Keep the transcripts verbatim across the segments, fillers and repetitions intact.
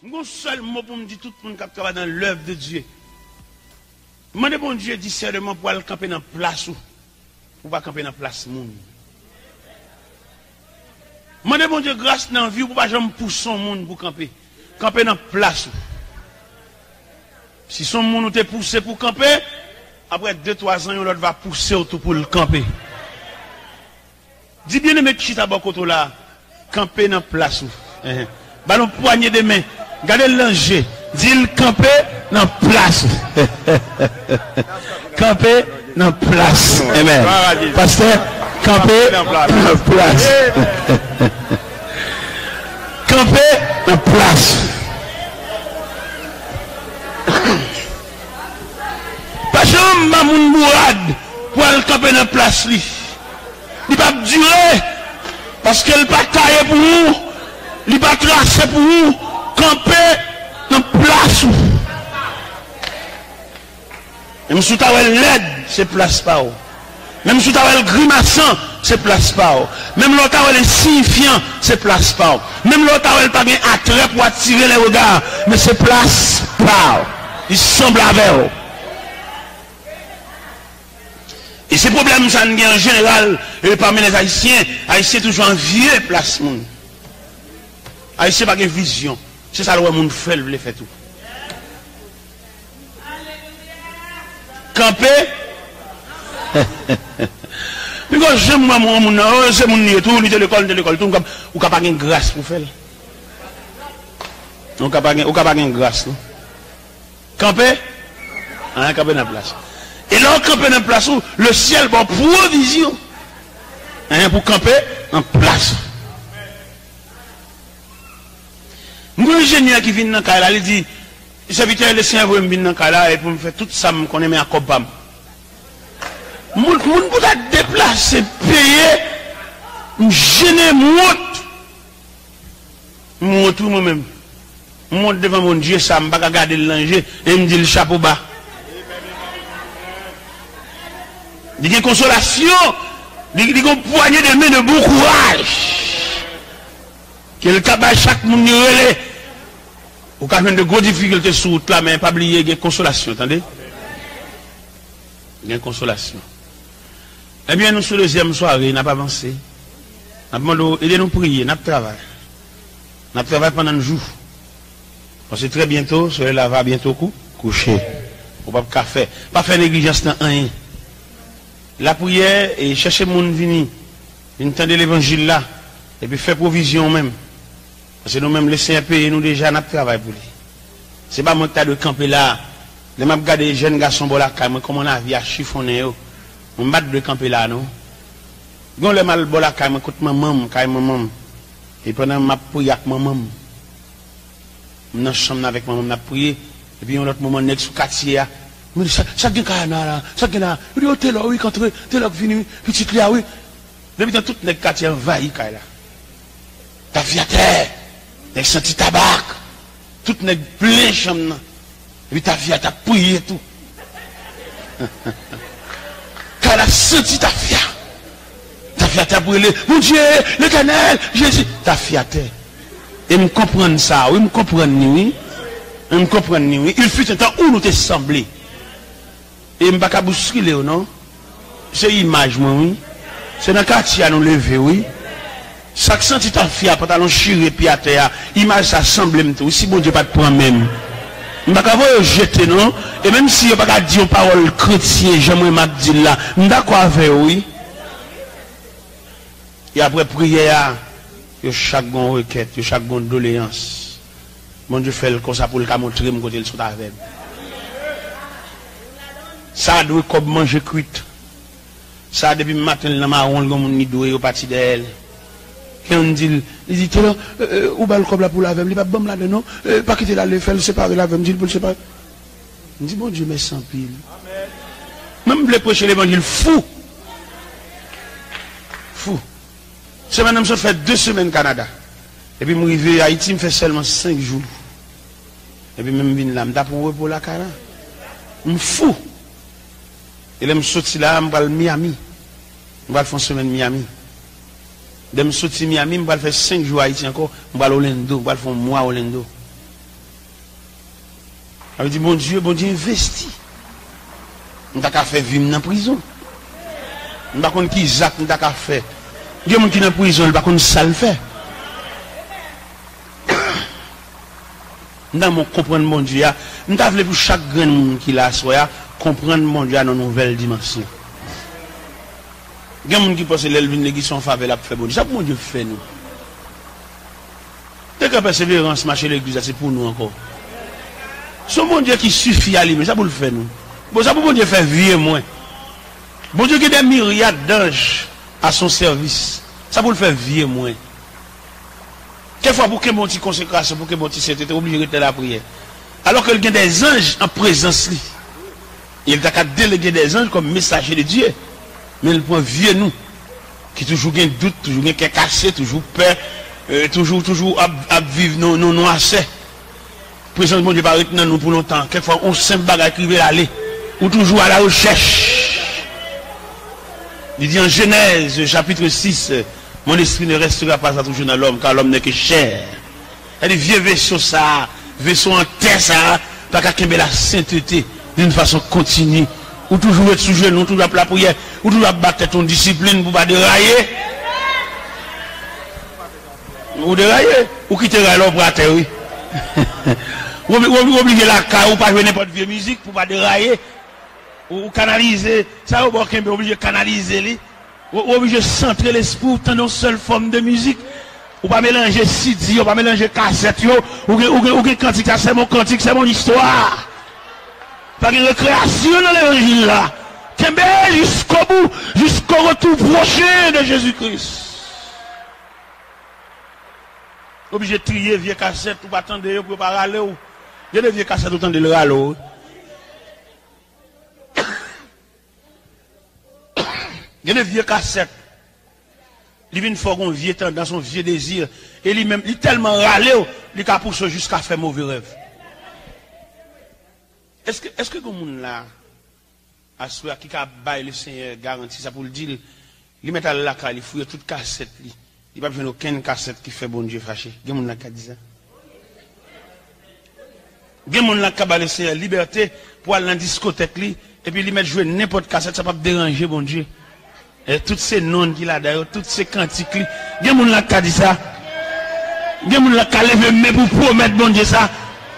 M gon sèl mo pou m di tout moun k ap travay nan lèv de Dye. Mande Bondye disèneman pou al kanpe nan plas ou, pou w pa kanpe nan plas moun. Mande Bondye gras nan vi w pou w pa janm pouse yon moun pou kanpe. Kanpe nan plas ou. Si se yon moun ou te pouse pou kanpe, apre de, twa zan, yon lòt va pouse w tou pou l kanpe. Di byeneme ki chita bò kote w la, kanpe nan plas ou. Enhen. Ba l yon pwanye de men. Gade l nan je. Di l kanpe nan plas ou. Kanpe nan plas. Amen. Pastè, kanpe nan plas. Kanpe nan plas. Pa janm ba moun bourad pou al kanpe nan plas li. Li p ap dire, paske l pa taye pou ou, li pa trase pou ou. Kanpe nan plas ou. Menm si w ta wè l lèd, se plas pa w. Menm si w ta wè l grimasan, se plas pa w. Menm lè w ta wè l ensiyifyan, se plas pa w. Menm lè w ta wè l pa gen atrè pou atire lè rega, men se plas pa w. Li sanble avè w. E se pwoblèm sa n gen an jeneral, e pami lèzayisyen. Ayisyen toujou anvye plas moun. Ayisyen pa gen vizyon. Se sa l wè moun fè, l vle fè tou. Kanpe. Piko janm wè moun, moun nan, oh, se moun li ye tou, li te lekòl, li te lekòl tou, ou ka, ou ka pa gen gras pou fè l. Ou ka pa gen, ou ka pa gen gras, non. Kanpe. Anyen, kanpe nan plas. E lè w kanpe nan plas ou, le syèl ba w pwovizyon. Anyen pou kanpe nan plas ou. M gen yon enjenyè ki vin nan kay la, li di, sèvitè, le Senyè voye m vin nan kay la, e pou m fè tout sa m konnen, men ak kòb pa m. Moun, moun pou ta deplase, peye, m jennen, m wont. M wont wi mwen menm. M wont devan Bondye sa, m pa ka gade l nan je, e m di l chapo ba. Li gen konsolasyon, li, li gen yon pwanye de men de bon kouraj. Ke l ka bay chak moun li rele. Ou ka jwenn de gwo difikilte sou wout la, men pa bliye gen konsolasyon, tande? Gen konsolasyon. Ebyen, nou sou dezyèm sware, n ap avanse. N ap mande w ede nou priye, n ap travay. N ap travay pandan n jou. Paske trè byento, solèy la va byento kou, kouche. Ou p ap ka fè. Pa fè neglijans nan anyen. Lapriyè, e chèche moun vini, vin tande levanjil la, epi fè pwovizyon w menm. Paske nou menm, Lesenyè peye nou deja, n ap travay pou li. Se pa mwen ki ta dwe kanpe la a. Lè m ap gade jèn gason bò lakay mwen, kòman lavi a chifonnen yo, mwen m pa t dwe kanpe la a, non. Gen yon lè m al bò lakay mwen, kot manman m, kay manman m. E pandan m ap priye ak manman m, m nan chanm nan avèk manman m, n ap priye. Epi yon lòt moman, nèg sou katye a, mwen di, sa, sa k gen kay la la? Sa k gen la? Yo di, o, Telò wi k antre, Telò k vini wi, pitit li a wi. Depi tan tout nèg katye anvayi kay la. Tafyatè, nèg santi tabak. Tout nèg plen chanm nan. Epi tafyatè ap priye tou. Kay la santi tafya. Tafyatè ap rele, Bondye, Letènèl, Jezi. Tafyatè. E m konprann sa, wi, m konprann li, wi. M konprann li, wi. Il fut un temps où nou te sanble. E m pa ka bouskile w, non. Se imaj mwen, wi. Se nan katye a nou leve, wi. Sa k santi tafya, pantalon chire, pye atè a, imaj sa sanble m tou, wi, si Bondye pa t pran men m. M pa ka voye yo jete, non. E menm si yo pa ka di yon pawòl kretyen, jan mwen m ap di l la, m dakò avè yo, wi. E apre priyè a, yo chak gon rekèt, yo chak gon doleyans. Bondye fè l konsa pou l ka montre m kote l sot avè m. Sa a dwe kòb manje kwit. Sa a depi maten l nan mawon l gon moun li dwe yo pati dèyè l. Ke youn di l, li di, Telò, e, e, ou ba l kòb la pou l avè m, li p ap ban m ladan non. E, pa kite l ale, fè l separe l avè m, di l pou l separe. M di, Bondye mèsi anpil. Mwen m vle preche levanjil fou. Fou. Semèn nan m sot fè de semèn Kanada. Epi m rive Ayiti, m fè sèlman senk jou. Epi menm m vin la, m ta pran repo lakay la. M fou. E lè m soti la, m pral Miami. M pral fè yon semèn Miami. Lè m soti Miami, m pral fè senk jou Ayiti ankò. M pral Orlando, m pral fè yon mwa Orlando. Sa vle di Bondye, Bondye envesti. M ta ka fè vi m nan prizon. M pa konn ki zak m ta ka fè. Gen moun ki nan prizon, li pa konn sa l fè. M ta renmen w konprann Bondye a. M ta vle pou chak grenn moun ki la aswè a konprann Bondye a nan nouvèl dimansyon. Gen moun ki panse lè l vin legliz se yon favè l ap fè Bondye. Sa pou Bondye fè nou. Te ka pèseverans mache legliz la, se pou nou ankò. Se yon Bondye ki sifi a li menm, sa pou l fè nou. Bon, sa pou Bondye fè vye mwen. Bondye gen de miryad danj a son sèvis. Sa pou l fè vye mwen. Kèkfwa pou kenbe yon ti konsekrasyon, pou kenbe yon ti sentete, oblije ret nan lapriyè. Alò ke l gen de zanj an prezans li. E l ta ka delege de zanj kòm mesaje de Dye. Men l pran vye nou, ki toujou gen dout, toujou gen kè kase, toujou pè, e, toujou, toujou ap, ap viv nan, nan nwasè. Prezans Bondye pa ret nan nou pou lontan. Kèkfwa, yon senp bagay ki rive l ale. Ou toujou à la recherche. Li di an Jenèz, chapitre six, mon esprit ne restera pas à toujours dans l'homme, car l'homme n'est que chair. Sa di vye veso sa a, veso an tè sa a, pa ka kenbe la sentete d'une façon continue. Ou toujou ret sou jenou, ou toujou ap lapriyè, ou toujou ap bat tèt ou disiplin pou pa deraye. Ou deraye, ou kite ray la, ou pran atè, wi. Ou obli-, ou obli-, ou oblije lakay ou pa jwe nenpòt vye mizik pou pa deraye. Ou, ou kanalize, sa yo ba w kenbe, oblije kanalize li. Ou, ou oblije santre lespri w, tande yon sèl fòm de mizik. Ou pa melanje C D yo, ou pa melanje kasèt yo. Ou gen, ou gen, ou gen kantik, sa se mon kantik, se mon istwa. Pa gen rekreyasyon nan levanjil la. Kenbe jusqu'au bout, jusqu'au retour prochain de Jésus-Christ. Oblije triye vye kasèt, ou pa tande yo pou yo pa rale w. Gen de vye kasèt ou tande l rale w. Gen de vye kasèt. Li vin fè w gen yon vye tandans, yon vye dezi. E li menm, li tèlman rale w, li ka pouse w jiska fè move rèv. Èske, èske gen moun la, aswè a, ki ka bay Lesenyè garanti sa pou l di l, li mèt al lakay li, fouye tout kasèt li. Li p ap jwenn okenn kasèt ki fè Bondye fache. Gen moun la k ka di sa? Gen moun la k ka ba Lesenyè libète pou al nan diskotèk li, epi li mèt jwe nenpòt kasèt, sa p ap deranje Bondye. E tout se non ki ladan yo, tout se kantik li. Gen moun la k ka di sa? Gen moun la k ka leve men pou pwomèt Bondye sa?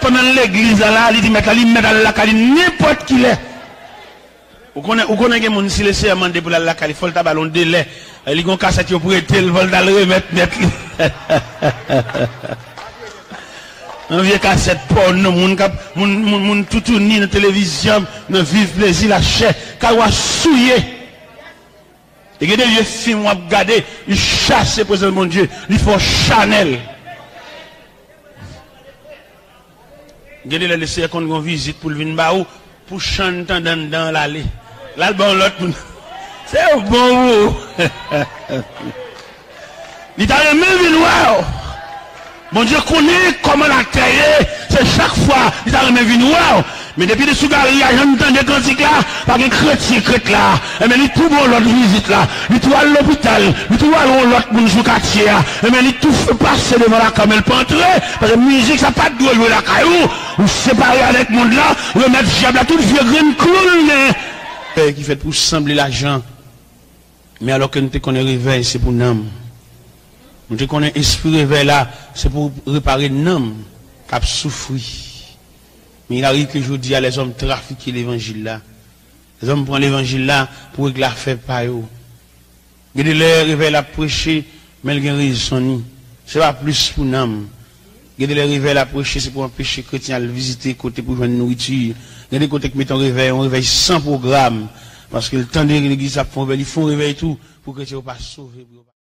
Pandan legliz la, la, li di mèt la, li mèt al lakay li nenpòt kilè. Ou konnen, ou konnen gen moun, si Lesenyè mande pou l al lakay li, fò l ta ba l yon delè. Li gen yon kasèt yo prete l, fò l ta al remèt mèt li. Yon vye kasèt pòno, moun k ap, moun, moun, moun toutouni nan televizyon, nan viv plezi lachè, kay w a souye. E gen de vye fim w ap gade, li chase prezans Bondye, li fè w chanèl. Gen de lè Lesenyè konn gen yon vizit pou l vin ba ou, pou chan t anndan anndan an l ale. L al ba yon lòt moun. Se bon pou ou. Li ta renmen vin wè w. Bondye konnen kòman latè ye, se chak fwa li ta renmen vin wè w. Men depi li sou gari a, jan n tande kantik la, pa gen kretyen k ret la. Enben, li tou ba w lòt vizit la. Li tou al lopital, li tou al wè yon lòt moun sou katye a. Enben, li tou f-, pase devan lakay, men l pa antre. Paske mizik sa pa t dwe jwe lakay ou. Ou separe avèk mond lan, remèt dyab la tout vye grenn klou l gen. Pè ki fèt pou sanble lajan. Men alò ke nou te konnen revèy se pou nanm. Nou te konnen espri revèy la se pou repare nanm k ap soufri. Men il arrive ke jodi a lèzòm trafike levanjil la. Lèzòm pran levanjil la pou regle afè pa yo. Gen de lè revèy la ap preche, men l gen rezon ni. Se pa plis pou nanm. Gen de lè revèy la preche, se pou anpeche kretyen al vizite kote pou jwenn nouriti. Gen de kote k mete yon revèy, yon revèy san pwogram. Paske l tande legliz ap fè yon revèy, li fè yon revèy tou pou kretyen yo pa sove, pou yo pa